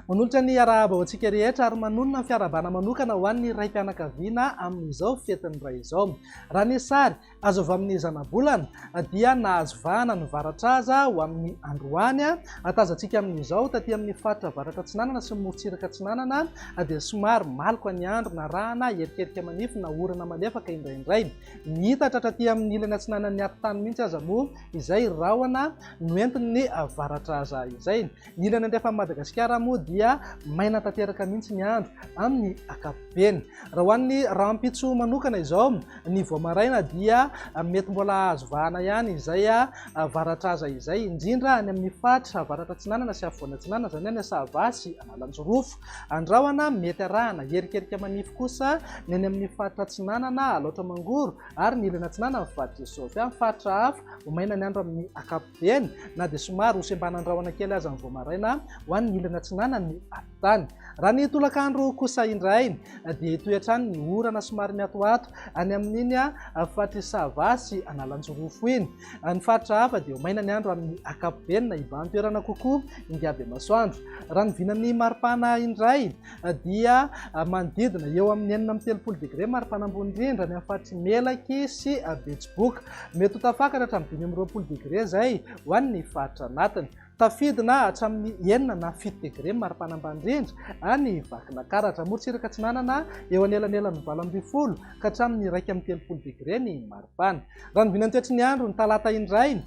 Manolotra ny arahaba ho antsika rehetra ary manonona ny fiarahabana manokana ho an'ny raim-pianakaviana amin'izao fetin'ny ray izao. Raha ny sary azo avy amin'ny zanabolana dia nahazo vahana ny varatraza ho amin'ny androany. Tazantsika amin'izao taty amin'ny faritra avaratra atsinanana sy ny morontsiraka atsinanana dia somary maloka ny andro narahana erikerika manify na orana malefaka indraindray. Niitatra hatraty amin'ny ilany atsinanan'ny atitany mihitsy aza moa izay rahona noentin'ny varatraza izay. Ny ilany andrefan'i Madagasikara moa dia maina tanteraka mihitsy ny andro amin'ny ankapobeny. Raha ho an'ny rahampitso manokana izao, ny vao maraina dia mety mbola hahazo vahana ihany izay varatraza izay, indrindra any amin'ny faritra avaratra atsinanana sy afovoany atsinanana, izany hoe any Sava sy Analanjirofo. Andrahona mety arahana erikerika manify kosa ny any amin'ny faritra atsinanana, Alaotra Mangoro, ary ny ilany atsinanan'ny faritr'i Sofia. Ny faritra hafa, ho maina ny andro amin'ny ankapobeny. Eny, na dia somary ho sembanan-drahona kely aza ny vao maraina ho an'ny ilany atsinanan'ny atitany. Raha ny tolakandro kosa indray dia hitohy hatrany ny orana somary miatoato any amin'iny faritr'i Sava sy Analanjirofo iny. Ny faritra hafa dia ho maina ny andro amin'ny ankapobeny na hibahan-toerana kokoa ingaby masoandro. Raha ny vinan'ny maripana indray dia manodidina eo amin'ny 36 degre maripana ambony indrindra any amin'ny faritr'i Melaky sy Betsiboka. Mety ho tafakatra hatramin'ny 25 degre izay ho an'ny faritra anatiny. Tafidina hatramin'ny 6 na 7 degre maripana ambany indrindra any Vakinakaratra. Morontsiraka Atsinanana eo anelanelan'ny 18 ka hatramin'ny 31 degre ny maripana. Raha ny vinantoetry ny andro ny talata indray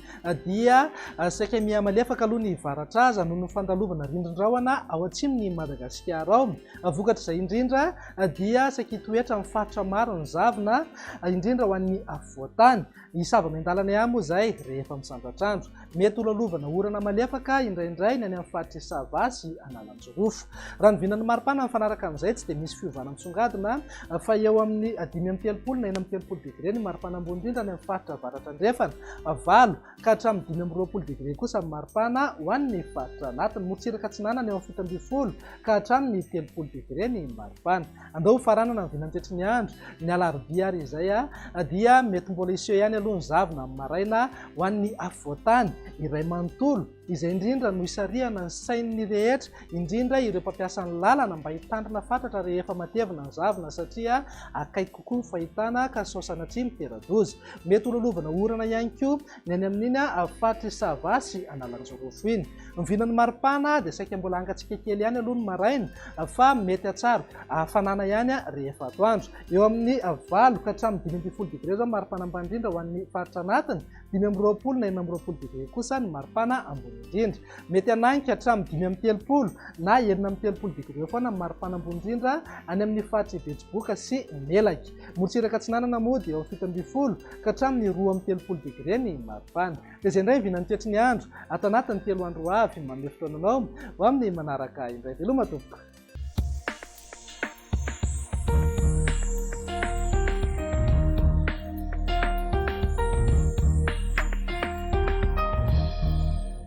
dia saika miha-malefaka aloha ny varatraza noho ny fandalovana rindrin-drahona ao atsimon'i Madagasikara ao. Vokatr'izay indrindra dia saika hitoetra amin'ny faritra maro ny zavona, indrindra ho an'ny afovoan-tany. Hisava miandalana ihany moa izay rehefa misandratr'andro. Mety ho lalovana orana malefaka indraindray ny any amin'ny faritr'i Sava sy Analanjirofo. Raha ny vinan'ny maripana mifanaraka amin'izay tsy dia misy fiovana misongadina fa eo amin'ny 35 na 36 degre ny maripana ambony indrindra any amin'ny faritra avaratra andrefana, 8 ka hatramin'ny 25 degre kosa ny maripana ho an'ny faritra anatiny. Morontsiraka atsinanana eo amin'ny 17 ka hatramin'ny 30 degre ny maripana. Andao ho faranana ny vinantetry ny andro, ny alarobia ary izay dia mety mbola hiseho ihany aloha ny zavona amin'ny maraina ho an'ny afovoan-tany iray manontolo, izay indrindra no hisarihana ny sain'ny rehetra, indrindra ireo mpampiasa ny lalana mba hitandrina fatratra rehefa matevina ny zavona satria akaiky kokoa ny fahitana ka sao sanatria mitera-doza. Mety ho lalovana orana ihany koa ny any amin'iny faritr'i Sava sy Analanjirofo iny. Ny vinan'ny maripana dia saika mbola hangatsiaka kely ihany aloha ny maraina fa mety hatsara hafanana ihany rehefa atoandro. Eo amin'ny 8 ka hatramin'ny 15 degre izao ny maripana ambany indrindra ho an'ny faritra anatiny, 25 na 26 degre kosa ny maripana ambony indrindra. Mety hanainga hatramin'ny 35 na 36 degre foana ny maripana ambony indrindra any amin'ny faritr'i Betsiboka sy Melaky. Morontsiraka Atsinanana moa dia eo amin'ny 17 ka hatramin'ny 32 degre ny maripana. Dia izay indray ny vinan'ny toetry ny andro ato anatin'ny 3 andro ho avy. Manome fotoana anao ho amin'ny manaraka indray. Veloma tompoko.